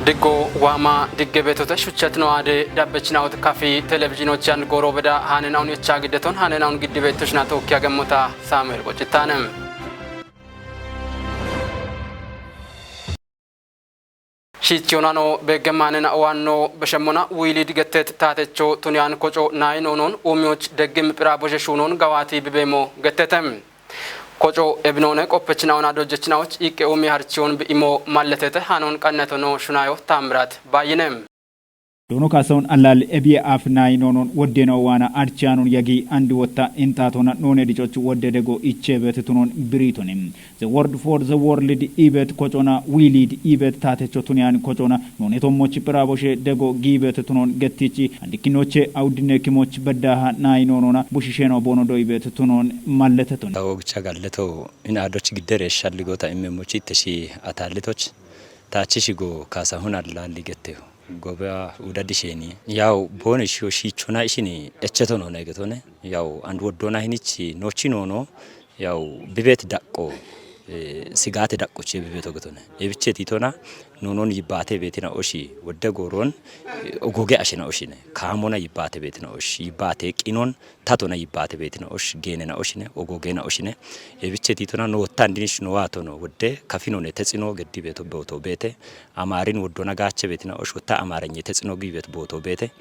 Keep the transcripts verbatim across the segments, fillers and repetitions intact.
Diggo waama digge beetote shuchchatino aade dabbechinaut kafi televizhiinochi and gooro beda haanena'un yechaa giddeton haanena'un giddi beettoshina tookki agemmota Saamu'eel Boccittaane. Shiichiyonano beeggemmaanena owaanno beshemmona wiiliid getteet taatecho tuniyaan koco naayinoonoon uumiyoch deggim phiraa boshe shuunoon gawaati bibeemo gettete. Koco ebinoone qoppechinaona dojjechinaoch iqqe uumi harchiyoon bi'imo malletete haanoon qannato noo shunaayo Taamiraat Baayyine. Doono Kaasaun Allaal ebiye aaf naayinoonoon woddeena owaana harchiyaanoon yagi andi wotta intaatoona noone dicoch wodde dego ichee beete tunoon biriitoni. The Word for the World iibeet kocona wiiliid iibeet taatecho tuniyaan kocona noone tommoch phiraa boshe dego giibeet tunoon gettichi andikkinoche awuddine kimoch beddaaha naayinoonoona bushisheeno boono doyibeet tunoon malletetoni. Tawo gicha galleto in aadoch giddereesh shalligoota immemmochi itteshi ataallitoch taachishi go Kaasahun Allaalli getteho. Goba uda disheeni. Yaw booni shiyo shiichona ishini echeto noona egetone. Yaw and woddoona hinichi noochi noono. Yaw bibeet daqqo, eh, sigaate daqqochi bibeet ogetone. Ebiche tiitona noonon yibbaate beetina oshi wodde gooroon, eh, ogoge ashina oshine. Kaamona yibbaate beetina oshi. Yibbaate qinon tatona yibbaate beetina osh geenena oshine, ogogeena oshine. Ebiche tiitona nootta andinish nowaatono wodde kafinone tetsino geddi beeto booto beete. Amaarin woddona gaache beetina osh wotta Amaaranye tetsino giibet booto beete.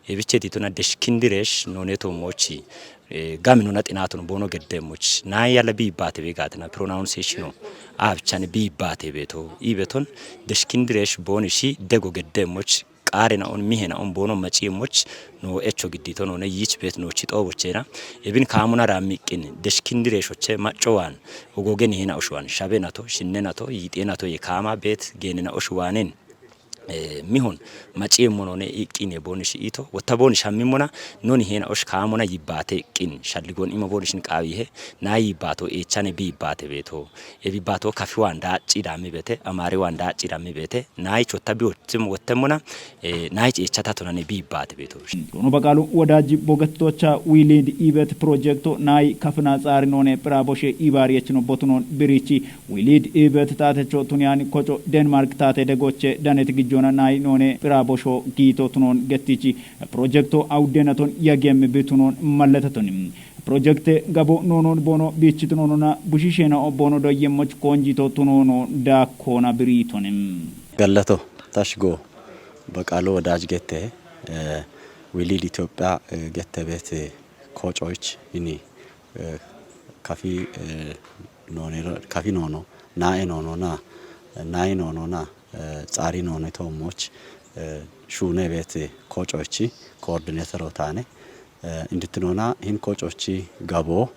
Ebiche tiitona deshkindiresh noone tommochi, eh, gaminona xinaatono boono geddeemmoch. Naay yalla biibbaate beegaatina pronunciation o. Aabchane biibbaate beeto. Iibeton deshkindiresh booni shi dego geddeemmoch. Qaarena on mihena on boono maciimmoch no echo giddito noone yiich beet noochi xoobochena. Ebin kaamona raammiqqin deshkindireeshoche macco waan ogogeni hena oshuwan shabenato, shinnenato, yiixeenato ye kaama beet geenena oshuwaanen. Eh, mihon maciimmo noone iqqine booni shi iito, wotta booni shammimmona, noni hena osh kaamona yibbaate iqqin, shalligoon ima booni shin qaawihe, naa yibbaato eechane biibbaate beeto. Ebibbaato kafi waan daacci daammi beete, Amaari waan daacci daammi beete, naayich wotta bi wottim wottemmona, eh, naayich eechata tonane biibbaate beeto. Doono Baqaalu Wodaaji bogettocha wiiliid iibeet pirojekto naay kafina tsaari noone phiraa boshe ibaariyechino botunoon biriichi wiiliid iibeet taatecho tuniyaan koco Denmark taate degoche danet gijjoona naay noone phiraa bosho giito tunoon gettichi pirojekto awuddeenaton yagiyemmi bitunoon malletetoni. Pirojekte gabo noonoon boono biichitunoonona bushisheena o boono doyyemmoch koonjiito tunoono daakkoona biriitoni. Gallato tashgo Baqaalu Wodaaj gette, eh, Wiiliid Itoophiya, eh, gette beet, eh, koocoyich ini, eh, kafi, eh, noonero, kafi noono, naa'e noonona, naa'e noonona, eh, tsaari noone toommoch, eh, shuune beet koocoyichi koordineetero taane, eh, indittinoona hin koocoyichi gabo,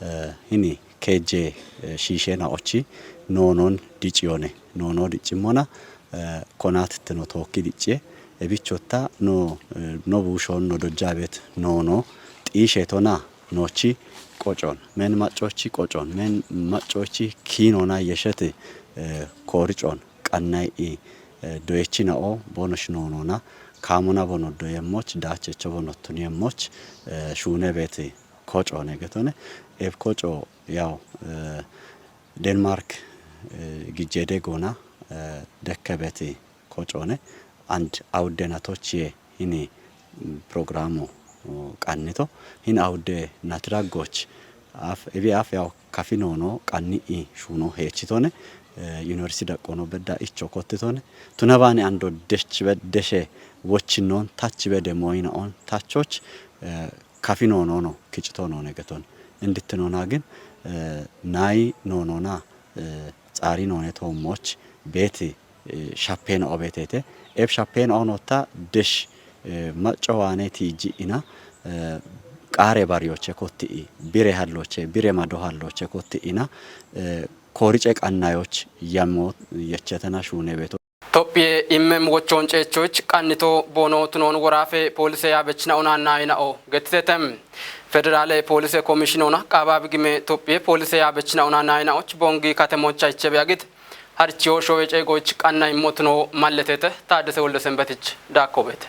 eh, hini keejje, eh, shiisheena ochi noonon diciyone, noono dicimmona, eh, konaatittino tookki dicciye, ebichotta no, eh, no buushoon no dojjaabeet noono xiisheetona noochi qocoon, men maccochi qocoon, men maccochi kiinoona yeshete, eh, kooricoon qannay'i, eh, doyechina'o boonosh noonoona, kaamona bono doyemmoch, daachecho bono tuniyemmoch, eh, shuune beet kocoone getone. Eb koco yaw, eh, Denmark, eh, gijjede goona, eh, dekke beet kocoone. And awuddenatoch ye hini, mm, programo, o, qannito. Hin awuddenatira goch af, ebi af yaw kafi noono qanni'i shuuno heechitone, eh, university daqqoono bedda icho kottitone. Tuna baani ando dech beddeshe wochinnoon tach bede mooyina on tachoch, eh, kafi noonono kicito noone geton. Indittinoona gin, eh, nayi noonona, eh, tsaari noone toommoch beet, eh, shappeena'o beeteete. Eb shappeena'o nootta desh, eh, macco waane tiiji'ina, eh, qaare bariyoche kotti'i, bire halloche, bire mado halloche kotti'ina, eh, koorice qannayoch yammo yechetena shuune beeto. Tophiye immem wochoon ceechoyich qannito boono tunoon woraafe poolise yaabechina ona naayina'o gettitetem. Federaale Poolise Komishinona qaabaabi gime Tophiye poolise yaabechina ona naayina'och boongi katemocha ichebe agit harchiyo showe ceegoyich qanna immo tuno malletete. Taaddese Wolde Sembetich daakko beete.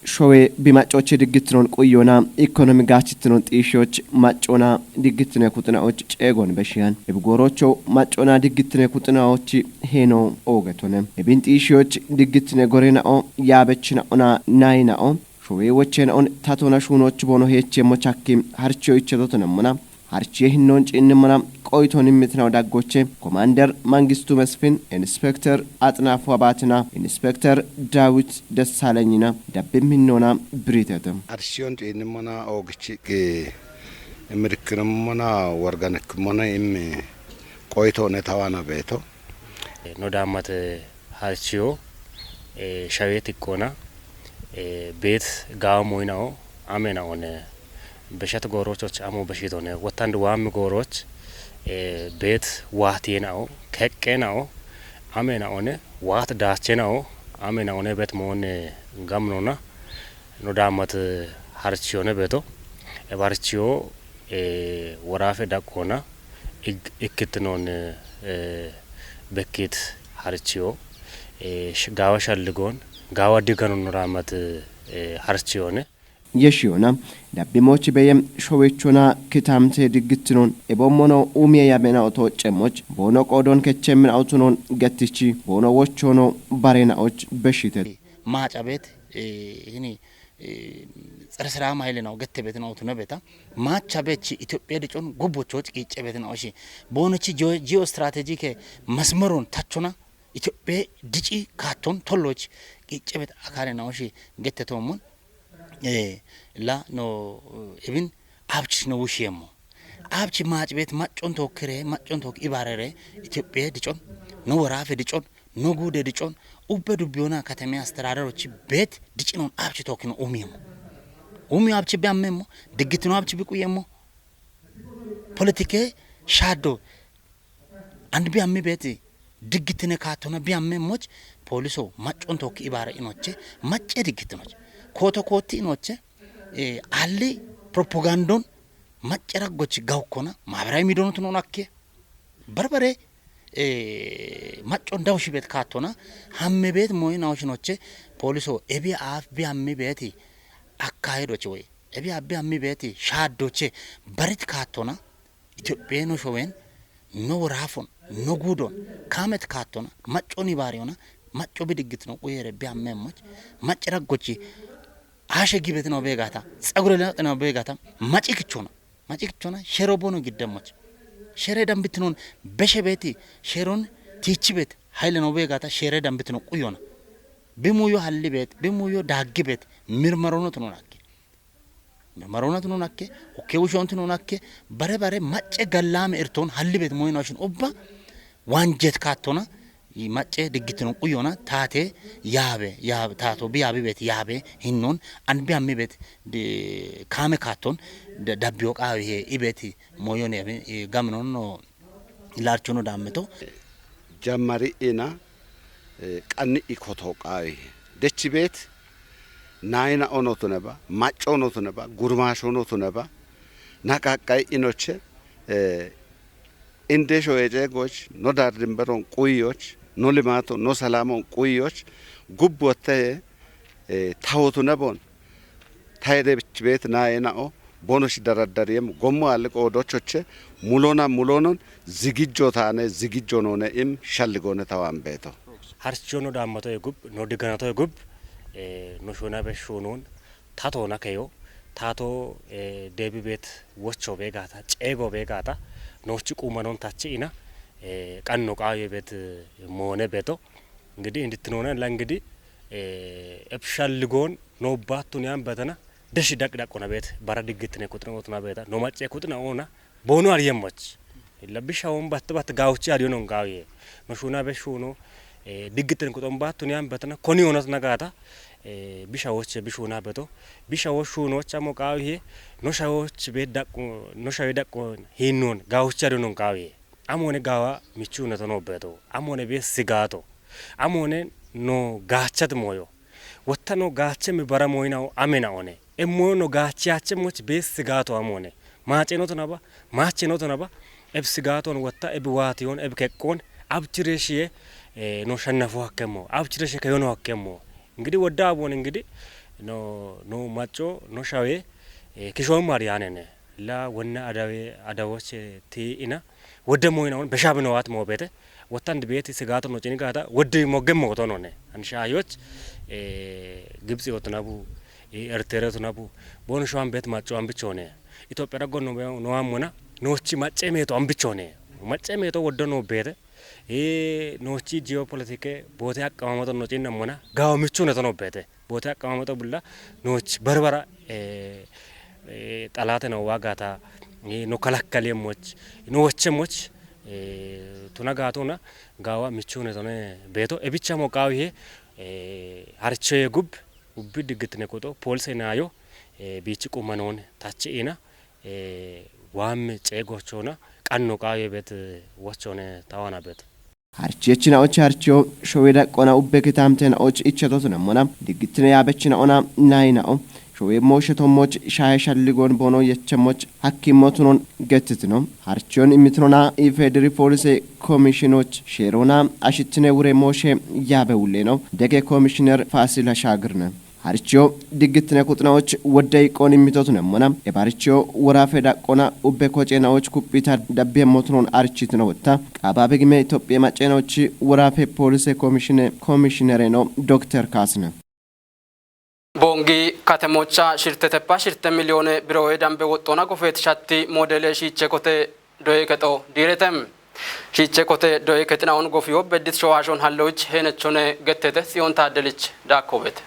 Showe bimaccoche diggitnon quyyona, ikkonomi gaachitnon xiishiyoch maccona diggitne kuxinaoch ceegon beshiyan. Ebigorocho maccona diggitne kuxinaoch heno oogetone. Ebin xiishiyoch diggitne gorenao, yaabechina'ona nayinao. Showe wochenaon tatona shuunoch bono heechemmo chakki harchiyo ichetotonemmona. Harchiye hinnon ciinnimona qoyton immitnaw daggoche. Komander Mangistu Mesfin, Inspekter Axinafu Abatina, Inspekter Daawit Dessalenyina dabbim hinnona biritete. Arshiyon ciinnimona oogichi gi imirikkinummona worganikkimona immi qoytoone tawana beeto. No daammate harchiyo, eh, shawee tiqqoona, eh, beet gaawo moyinao, amenaone, beshat goorochoch amo beshitone, wottand waammi gooroch, eh, beet waatiyenao, keqqenao, amenaone, waat daachenao, amenaone bet moone gamnona, no daammat harchiyone beto, eb harchiyo, eh, woraafe daqqoona, ig-, ikkitnon, eh, bekkit harchiyo, eh, sh-, gaawa shalligoon, gaawa digganon no daammat, eh, harchiyone. Yeshiyona, dabbimoch beyem showechona kitamte diggitnon, ebommono umiye yabena oto cemmoch, bono qoodon kechemmin autunon gettichi, bono wochono barenaoch beshite. Maaca beet, eh, hini, eh, tsere sera mayle nao gette beetnao tune beeta. Maacha beechi Itophiya dicon gubbochoch qiicce beetnao shi. Boonochi geo-, geo strategike masmeron tachona Itophiya dici kaaton tolloch qiicce beet akale nao shi gette toomon. Eh, la no, eh, ebin abchis no wushiyemmo. Abchi maac beet maccon tookkire, maccon took ibaarere, Itophiya dicon, no woraafe dicon, no guude dicon, ubbe dubbiyona katame astedadarochi beet dicinon abchi tookkino umiyemmo. Umiyo abchi bi ammemmo, diggitino abchi bi quyemmo. Politike shaaddo and bi ammi beeti diggitine kaattona bi ammemmoch pooliso maccon tookki ibaare inoche, macce diggitinoch. Kooto kootti inoche, eh, alli propagandon macce raggochi gawukkona, maabirawi miidonotunon akke. Barbare, eh, maccon dawushi beet kaattona, hamme beet moyi nawoshinoche, pooliso ebi aaf bi ammi beeti akkahedoche woy, ebi aaf bi ammi beeti shaaddoche barit kaattona, Itophiya no showen, no woraafon, no guudon, kaamet kaattona, maccon ibaariyona, macco bi diggitino quyere bi ammemmoch, macce raggochi aashe gibetino beegata, tsagure lewxino beegata, maci kichona. Maci kichona, shero bono giddemmoch. Shere dambitinon beshe beeti, sheron tiichi beet, hayle no beegata, shere dambitino quyona. Bi muuyo halli beet, bi muuyo daaggi beet, mirmarono tunon akke. Mirmarono tunon akke, okke wushon tunon akke, bare bare macce gallame irton halli beet moyino shin ubba, wanjet kaattona, i macce diggitino quyona, taate yaabe, yaabe, taato bi yaabi beet yaabe, hinnon, an bi ammi beet, de, kaame kaatton, de, dabbiyo qaawi he, i beet moyone, i gaminon no, ilarchuno daammeto. Jammari ina, eh, qanni ikoto qaawi he. Dechi beet, naayina ono tuneba, macco ono tuneba, gurmaasho ono tuneba, naqaqqay inoche, eh, Inde showe ceegoch, no dar dimberon quyiyoch, no limato, no salamon quyiyoch, gubbotte, eh, tawotu nebon, tayde bich beet naye na'o, bonoch daradariyem, gommo alli qoodochoche, mulona mulonon, zigijjo taane, zigijjo noone im shalligone tawan beeto. Harcho no daammato e gub, no digganato e gub, eh, no shona be shonon, tato nakeyo, tato, eh, debi beet wocho beegata, ceego beegata, nochi qumanon tachi ina, eh, qanno qaayo beet, eh, moone beto. Ngidi inditinoona la ngidi, eh, epshalligon no battun yan betana, deshi daq daqona beet, bara diggitine kuxina otuna beeta, no macce kuxina ona, Boonu ariyemmoch. Illa bishawon batt batt gaawuchi ariyonon gaawiye. No shuuna be shuuno, eh, diggitten kuxon baattu niyan betana, koni onot nagata, eh, bishawoche bishuuna beto. Bishawo shuunoch amo gaawiye, no shawoch be daqqo, no shawe daqqo hinnon, gaawuchi ariyonon gaawiye. Amone gaawa michu neto no beto. Amone be sigaato. Amone no gaachat moyo. Wotta no gaache mi bara moyinawo amena one. Emmoyo no gaache ache moch be sigaato amone. Maace no tonaba, maache no tonaba, eb sigaaton wotta, eb waation, eb keqqon, ab chireshiye, eh, no shannafo hakkemmo, ab chireshe keyono hakkemmo. Ngidi wodda abon ngidi, No, no macco, no shawe, eh, kishoon mari yaanene. La wonna adawe, adawoche ti ina. Wodde mo ina on beshabe no wat mo bete. Wottan dibeti sigato no cini gata. Wodde mo gemmo to no ne. An shayoch, eh, Gibtsi otunabu, eh, Ertere otunabu. Bon shuan bet macco an bichone. Itopia rago no be, no amona. No chi macce me to an bichone. Macce me to wodde no bete. Ee, noochi ji'opolitike boote aqqamamoto no cinnamona, gawo michune tono beete. Boote aqqamamoto bulla noochi barbara, ee, ee, xalaate no waagata, ee, no kalakkaleemmoch, no wochchemmoch, ee, tuna gaatuna gaawa michune tone beeto. Ebicha mo qaawihe, ee, harchoye gub, ubbi diggitine quxo, poolise naayo, ee, biichi qumma noone, tachi iina, ee, waamme ceegochona, qanno qaawihe beet, wochone tawana beet. Harchiyechina'ochi harchiyo showeda qona ubbe kitamtena'ochi ichatotunemmona, diggittineyabechina'ona nayina'o, showeemmo shetommoch shahe shalligon bono yechemmoch hakkimmotunon gettitino. Harchiyon immitinona ifediri poolise komishinoch sheerona ashittine wureemmo she yaabe wulleno, dege komishiner Faasila Shaagirne. Haricho diggittine kuxinaoch woddey qoon immitotunemmona, ebaricho worafe daqqona ubbe kocenaoch kuphita dabbiemmotunon arichitino wotta, qaaba begime Itophiya macenaochi worafe poolise komishine komishinereno Dokter Kaasine. Boongi katemocha shirteteppa shirte miliyoone birowe dambe woxxona gofeeti shatti moodele shiiche kote doye kexo diirete. Shiiche kote doye kexinaon gofiyo beddit showaashon halloich heenechone gettete Tsiyoon Taaddelich daakkobete.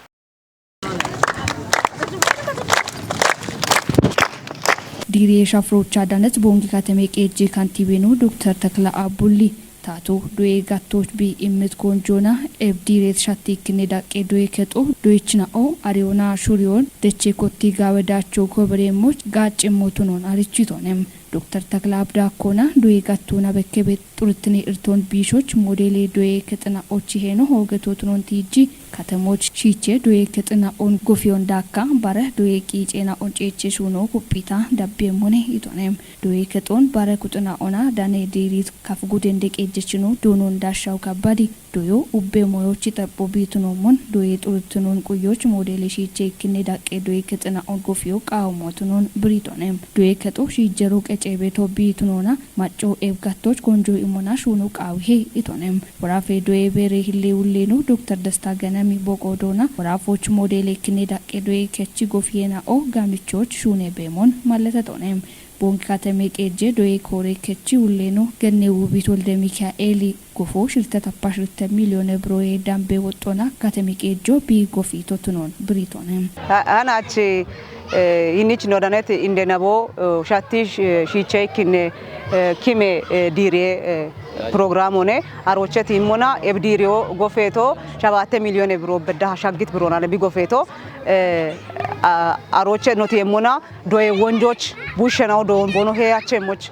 Diiriye shafrocha danet Boongi Katame Qeejje Kantiibeno Dokter Takla Abbulli tato doye gattoch bi immit konjona eb diiret shattikkinne daqqe doye kexo doyechina'o ariyoona shuriyon deche kotti gawe dacho kobereemmoch gaacce motunon arichitonem. Dokter Takla Abdakkona doye gattona bekkebe xurtine irton biishoch modele doye kexina'ochi heeno hoogetotunon tiiji katemoch shiiche doye kexina'on gofiyon daakka bare doye qiicena'on ceeche shuno kuphita dabbiemmone itonem. Doye kexon bare kuxina'ona dane diirit kaf guden deqeejechino doonon dashaw kabbadi doyo ubbe moyochi xapho biitunoommon doye xurtinon quyyoch modele shiiche ikkinne daqqe doye kexina'on gofiyo qaawamootunon biritonem. Doye kexo shiijjero qecebeto biitunoona macco eb gattoch konjo imona shuno qaawihe itonem. Worafe doye beere hille wulleno Dokter Desta Ganami boqo doona worafoch modele ikkinne daqqe doye kechi gofiyena'o gaamichoch shune beemon malletetonem. Boongi Katame Qeejje doye koore kechi wulleno genne Wubit Wolde Mikaeeli gofo shirte tappa shirte miliyoone biroye dambe woxxona Katame Qeejjo bi gofi totunon biritonem. Ha-, hanachi, eh, inich nodanet inde nabo, eh, shatti sh-, shiiche ikkinne, eh, kime, eh, diiriye, eh, programone arocheti immona eb diiriyo gofeto shabatte miliyoone biro bedda shaggit birona ne bi gofeto, eh, a-, aroche noti immona doye wonjoch bushshenaw doon bono heyachemmoch,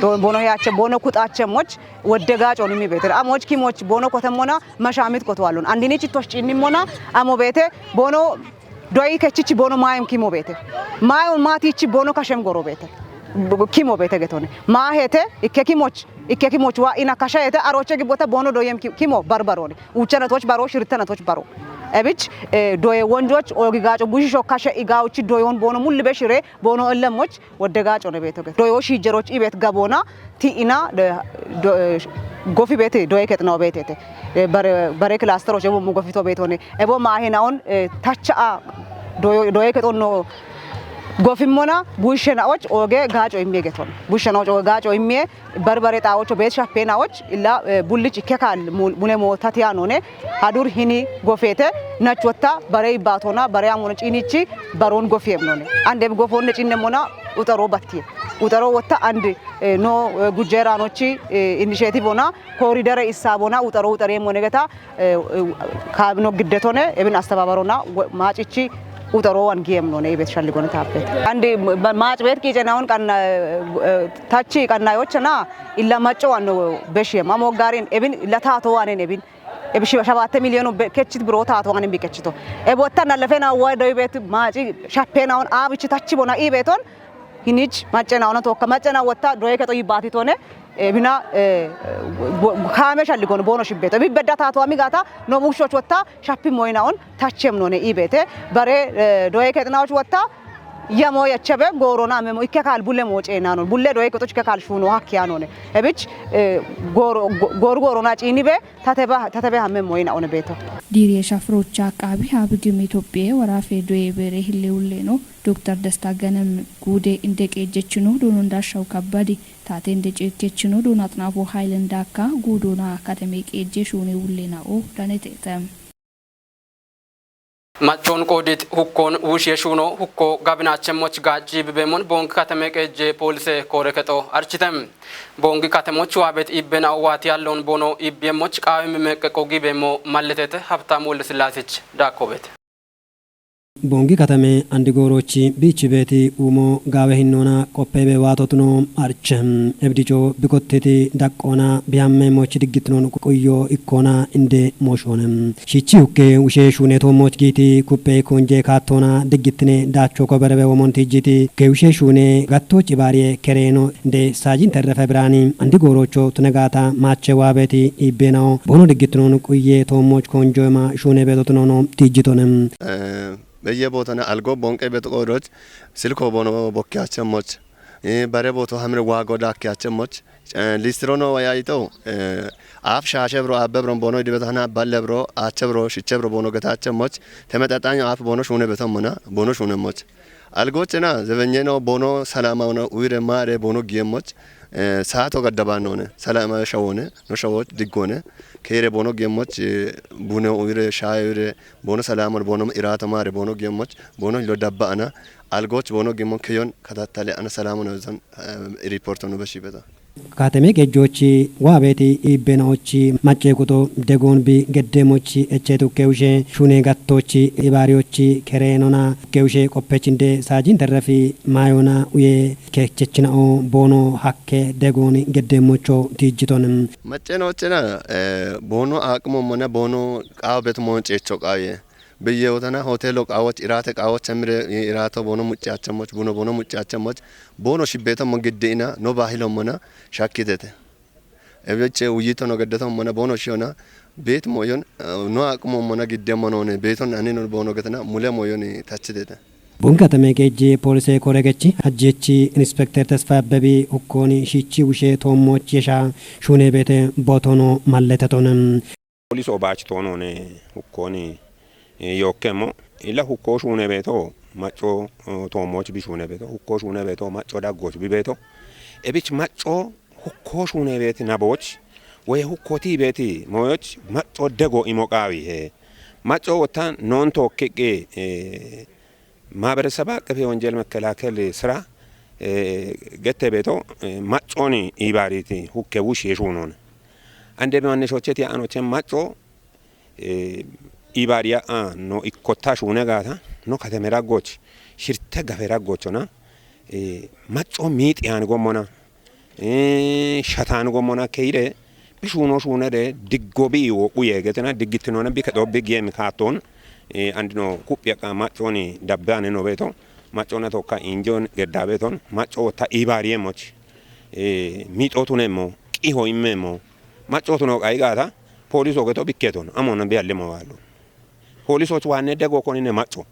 doon bono heyache-, bono kuxachemmoch wodde gaacon immi beeter. Amoch kimoch bono kotemmona mashamit kotowalon. Andinich tosh cinnimona amo beete bono doyi kechich bono maayem kimo beete. Maayon maatichi bono kashem goro beete. B-, kimo beete getone. Maahete ikke kimoch, ikke kimoch wa ina kashayete aroche gibbota bono doyem ki-, kimo barbarone. Uchanatoch baro, shirtanatoch baro. Ebich, eh, doye wonjoch, ogi gaaco bushisho kashe igawuchi doyon bono mulli beshire, bono ellemmoch, wodde gaaco ne beeto get. Doyo shiijjeroch ibet gabona, ti ina, de, do, eh, gofi beete, doye kexinaw beetete. Eh, bare, bare kilasteroch ebo mu gofito beetone. Ebo maahenaon, eh, tacha'a, doyo, doye kexonno gofimmona, bushshenaoch, oge gaaco immiye geton. Bushshenaoch, oge gaaco immiye, barbare xaawocho beet shappenawoch illa, eh, bullich ikke kaal mu-, mule mo tatiya none, hadur hini gofete, nach wotta bare ibbatona, bare amono cinichi baron gofiem none. Ande bi gofonne cinne mona uxaro battiye. Uxaro wotta and, eh, no, eh, gujjeranochi, eh, initiative ona, koridere issa bona, uxaro uxare mone geta, eh, eh, kaabino giddetone, ebin astababarona, wo-, maacichi uxarowan giyem none, ibet shalligone taappe. Andi ma-, maac beet qiicenaun qanna, eh, tachi qannayochana, illa macco wanno beshiyem. Amo garin, ebin illa taato wanen ebin. Ebi shi-, shabatte miliyono be-, kechit biro taato wanen bi kechito. Ebo tanna lefena wa doy beet maaci shappenaun abichi tachi bona ibeton, hinich maccenauna tokka, maccena wotta doye kexo yibbatitone, Ebina, eh, bo-, kaame shalligono boono shibbeto. Ebi bedda taatoo ami gaata no bukshoch wotta shappi moyinaon tachem none ibete. Bare, eh, doye kexinaoch wotta yamo yachebe goorona amemo ikke kaal bulle mo ceenano. Bulle doye kexoch ikke kaal shuno hakkiyanone. Ebich, eh, gooro, go-, goor goorona ciinibe tateba, tatebe hamme moyina one beeto. Diiriye shafrocha qaabi haabigim Itophiye waraafe doye beere hille ulleno Doktar Desta Ganem guude inde qeejjechino doono ndaashaw kabbadi taate inde ceekkechino doona Axinaafo Hayle ndaakka guudoona katame qeejje shuune ullena o danetete. Maccoon qoodit hukkoon wushiye shuuno hukko gabinaachemmoch gaacci bibeemmon Boongi katame qeejje poolise koore kexo archite. Boongi katemoch waabet ibbena waati yallon boono ibbiyemmoch qaawe mimeqqeqo gibeemmo malletete Habtaam Wolde Sillaasich daakkobet. Boongi katame andi goorochi biichi beeti uumo gaawe hinnoona qopheebe waatotno arche. Ebdico bikotteti daqqoona bihamme moch diggitnon quyyo ikkoona inde mooshoone. Shichi hukke wushe shuune toommoch giiti kuppe konje kaattoona diggittine daacho koberebe womon tijjiti. Hukke wushe shuune gattoch ibaariye kereeno inde Saajin Terrefe Biraani andi goorocho tune gaata maache waabeti iibbenawo boono diggitnon quyye toommoch konjo ima shuune beetotnono tijjitone. Eh, beyye bootana algo bonqe beeto qoodoch silko boono bokkiyachemmoch. Eh, bare booto hamire waago daakkiyachemmoch. Eh, listiroo noo wayayitoo, eh, aaf shaashe biro, aabbe biro boono idibeto hana balle biro, aache biro, shiche biro boono getaachemmoch, temexexaanyo aaf boono shuune betommona, boono shuunemmoch. Algoochena zebenyeno boono salaamaawona uyire maare boono giyemmoch, eh, saato gaddabaannoone, salaamaawe shawoone, no shawooch diggoone, keere boono giyemmoch, eh, bune uyire, shaaye uyire, boono salaamon, boono iraato maare boono giyemmoch, boono hilo dabba ana, algooch boono giyemmo keyon katattale ana salaamon zan, eh, riportono beshibeta. Kateme qeejjochi waabeti iibbenaochi macce quxo degoon bi geddeemochi echeetu kewushe shuune gattochi ibaariyochi kereenona kewushe qoppechinde Saajin Terrefi maayona uye kechechinao boono hakke degoon geddeemmocho tiijjiton. Maccenochena, eh, boono aaqumommona boono qaawo beto moon ceecho qaawiye. Beyye wotana hotelo qaawoch, iraate qaawoch amire, i-, iraato boono muccaachemmoch, buno boono muccaachemmoch, boono shibbeetommo gidde ina, no baahilommona shakkitete. Ebeche uyyitono geddetommona boono shiyona, beet moyon, eh, no aqumommona giddeemmonoone, beeton anino boono getena, mule moyon tachitete. Boongi katame qeejje poolise koregechi hajjechi Inspekter Tesfa Abbebi ukkooni shichi wushe toommoch yesha shuune beete bootono malletetonem. Pooliso baach toonoone hukkooni, eh, yookkemmo. Illa hukkoo shuune beeto, macco, eh, toommooch bi shuune beeto, hukkoo shuune beeto, macco daggooch bi beeto. Ebich macco hukkoo shuune beeti nabooch, woye hukkoo tii beeti mooyoch, macco dego imo qaawi he. Macco wotta noon tookkiqqi, eh, ማህበረሰብ አቀፍ የወንጀል መከላከል ስራ፣ eh, gette beeto, eh, maccooni iibaariiti hukke wush yeshuunoone. Ande manneshocheti aanoche macco, eh, iibaariya a no ikkotta shuune gaata, no kateme raggooch, shirte gafe raggoochona, eh, macco miixi yaani gommona, eh, shataan gommona keyire, bi shuuno shuunere diggo bi iwo uye getena diggitinoona bi kexo bi giyemi kaattoon, eh, andino kuphiya qa maccooni dabbe ane no beeto, maccoona tokka injoon gedda beeton, macco wotta iibaariyemmoch, eh, miixootunemmo, qiho immeemmo, maccootuno qayi gaata, pooliso geto bikketon, amoona bi allemo waallo. Poolisoch waanne dego konine macco.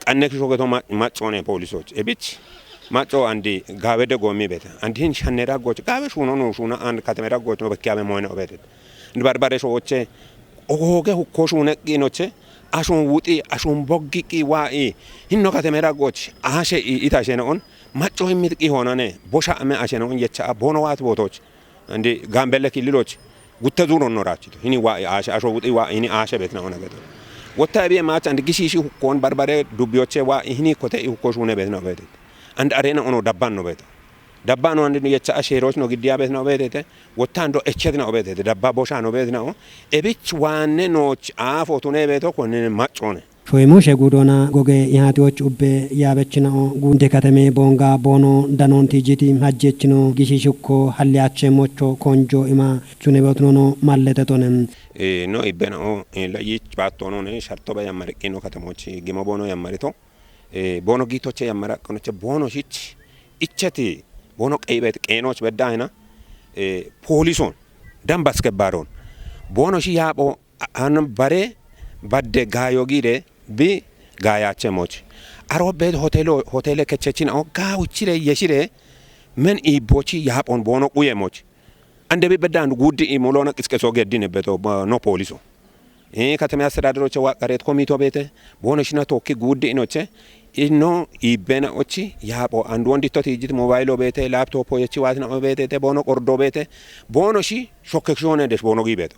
Qanne kisho geto ma-, maccoone poolisoch. Ebich macco andi gaawe dego mi beeta. Andi hin shanne raggoch. Gaawe shuuno no shuuna and kateme raggoch no bekkiyabe moyne obetet. Ndi barbare showoche. Ogoge hukko shuune qinoche. Ashun wuxi, ashun boggiqi wa'i. Hinno kateme raggoch. Ashe i-, ita shene on. Macco himmit qi honane. Bosha ame ashene on yecha a bono wat botoch. Andi Gaambelle killiloch gutte zuuron no raachito. Hini waa aashe, asho wuxi waa hini aashe beetna ona geto. Wotta ebiye maach andi gishishi hukkon barbare dubbiyoche waa hini kote i hukko shuune beetna obeetet. And arena ono dabban no beeto. Dabban no andi yecha ashe roch no giddiya beetna obeetete. Wotta ando echetna obeetete. Dabba bosha no beetna o. Ebich waanne nooch aafo tune beeto konne maccoone. Shoyimo shegudoona goge ihaatiyoch ubbe yaabechinao gunde kateme boonga boono danoon tiijiti hajjechino gishishukko halliyache mocho konjo ima chunebotnono malletetonem. Eh, no ibbenao, eh, layich baattonone sharto ba yammariqino katemoch gimo boono yammarito. Eh, boono giitoche yammaraqqinoche boono shich icheti boono qeybet qeenoch bedda hina. eh, poolisoon, danb askebbaroon, boonoshi yaapho a-, an bare badde gaayo giire bi gaayaachemoch. Aro beet hotelo, hotele kechechina'o gaawichire yeshire men iibbochi yaaphoon boono quyemoch. Ande bi bedda and guuddi i muloona qisqeso geddine beto, ba-, no pooliso. Eh, katame astedadaroche waqqaret komito beete, boono shina tookki guuddi inoche, ino iibbena ochi, yaapho and wondito tiijit mobayilo beete, laptopo yechi waatina o beete, te boono qordo beete, boono shi shokkekshone desh boono gi beeto.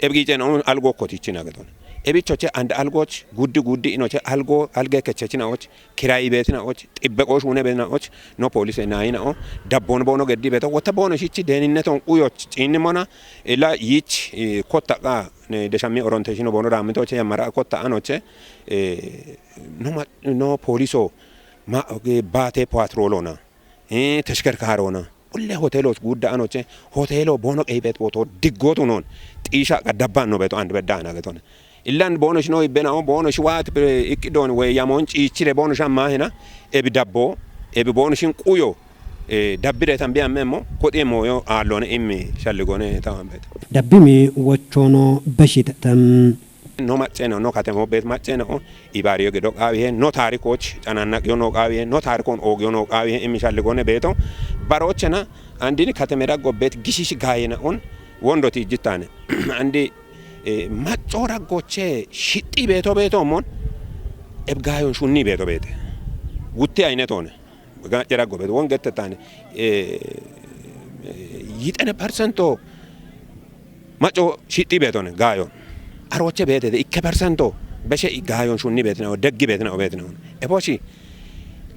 Ebi giicen on algo kotichina geton. Ebi choche and algoch guuddi guuddi inoche algo, alge kechechina och, kirai beetina och, xibbeqo shuune beetina och, no poolise naayina o, dabbon boono geddi beeto, wotta boono shichi deeninneton uyoch, ciinni mona, ila yich, eh, kotta qa, ne, deshammi oronte shino boono daammito che yammara kotta anoche, eh, no ma-, no pooliso ma-, eh, baate patrolona, eh, teshkerkarona. Ulle hotelos guudda anoche, hotelo boono qeybet booto diggotu non. Xiisha qa dabban no beeto and bedda ana getone. Illan boono shino ibbena o boono shi waat pre-, iqqidon we yamon ciichire boono shamma hena, ebi dabbo, ebi boono shin quyo, eh, dabbire tambi ammemmo, koxie mooyo aallone immi shalligone tawan beeto. Dabbimi wochono beshitetem. No macceno, no katemo beet macceno, ibaariyo gedo qaawihe, no taarikoch canannaq yo no qaawihe, no taarikon oog yo no qaawihe, immi shalligone beeto. Barochena, andini kateme daggo beet gishish gaayena on, wondo tiijjittane. Andi, eh, macco daggoche shixxi beeto beeto mon, eb gaayon shunni beeto beete. Gutti aynetone. Gaacce daggo beeto, won gettettane. Eh, eh, yixene persento macco shixxi beetone gaayon. Aroche beetete, ikke persento beshe i gaayon shunni beetina, deggi beetina, beetina. Eboshi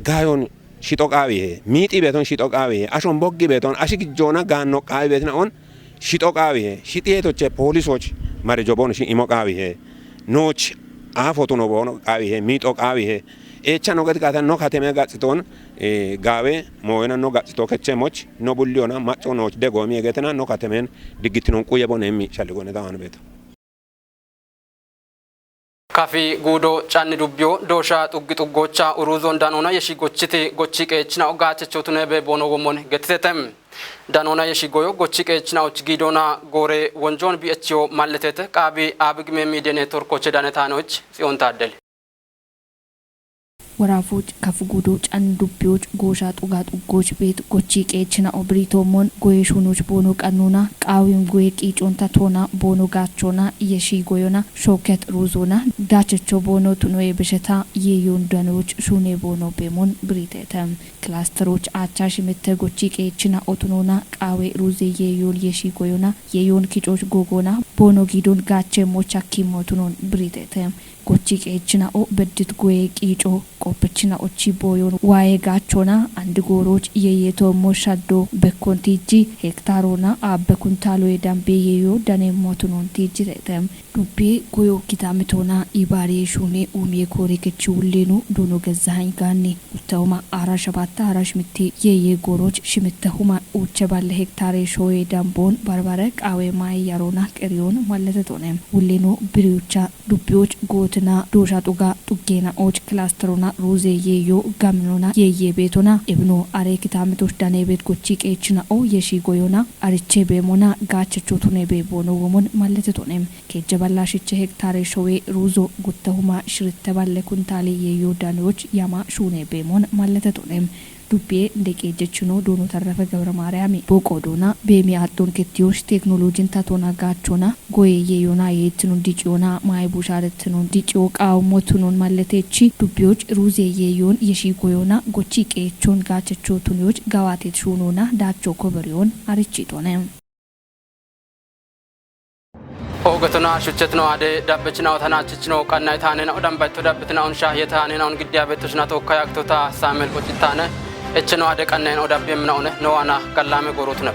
gaayon shixo qaawihe, miixi beeton shixo qaawihe, ashon boggi beeton, ashi gijjoona gaanno qaawi beetina on, shixo qaawihe, shixi hetoche poolisoch marijo boono shi imo qaawihe, nooch aafotuno boono qaawihe, miixo qaawihe, eecha no gati gaata no kateme gaxxiton, eh, gaawe mooyona no gaxxito kechemoch, no bulliyona macco nooch degoomi egetina no katemen diggittinon quye bone immi shalligone tawan beeto. Kafi guudo canni dubbiyo doosha xuggi xuggoocha uruuzoon danoona yeshi gochiti gochi qeechina ogaachechootune be boono wommone gettitete. Danoona yeshi goyo gochi qeechina och giidoona goore wonjoon bi echiyo malletete qaabi Abigime Miidiya Neetworkoche danetaanoch Tsiyoon Taaddele. Waraafoch kafu guudo canni dubbiyoch goosha xuga xuggooch beet gochi qeechina obriitoommon goye shuunoch boono qannoona qaawim goye qiicoonta toona boono gaachoona yeshi goyona shooket ruuzoona gaachecho boono tunoye besheta yeeyoon danoyoch shuune boono beemon biriiteete. Kilasteroch aacha shimitte gochi qeechina otunoona qaawe ruuze yeeyoon yeshi goyona yeeyoon kicoch gogoona boono giidon gaache mocha kiimo tunoon biriiteete. Gochi qeechina o beddit goye qiico qoppechina ochi booyon waaye gaachoona andi gooroch yeeye toommo shaddo bekkon tiiji hektaroona aabbe kuntaaloye dambe yeeyo daneemmo tunoon tiijiteete. Dubbiye goyo kitaamitoona ibaariye shuune uumiye koore kechi wulleenu duuno Gezzahany Gaanne. Uttauma aara shabatta aara shimitte yeeye gooroch shimitte huma uuche balle hektaare shooye damboon barbare qaawe maaye yaroona qeriyoon malletetoone. Wulleenu biriyocha dubbiyoch gootina doosha xuga xuggeena och kilasteroona ruuze yeeyo gaminoona yeeye beetona ebino are kitaamitoch daneebet gochi qeechina o yeshi goyona ariche beemona gaachecho tune be boono womon malletetoone. Keejje balla shiche hektaare showe ruuzo gutte huma shiritte balle kuntaale yeeyo danoyoch yama shuune beemon malletetoone. Dubbiye nde qeejjechino duuno Tarrafe Gabra Maariyami booqo doona beemi aaxxoon kettiyosh teknolojin tatoona gaachoona goye yeeyoona yeettinon diciyoona maaye bushaarettinon diciyo qaawummo tunon malletechi dubbiyoch ruuze yeeyoon yeshi goyoona gochi qeechon gaachecho tuniyoch gawaatet shuunoona daacho koberiyoon arichitoone. Oogetona shuchetino ade dabbechina otana achichino qanna itaanena odambaito dabbitina on shaahyeta anena on giddiya bettosina tokka yaktota Samuel Qocitane echeno ade qanna en odabbi emina one no ana gallame gorotuna.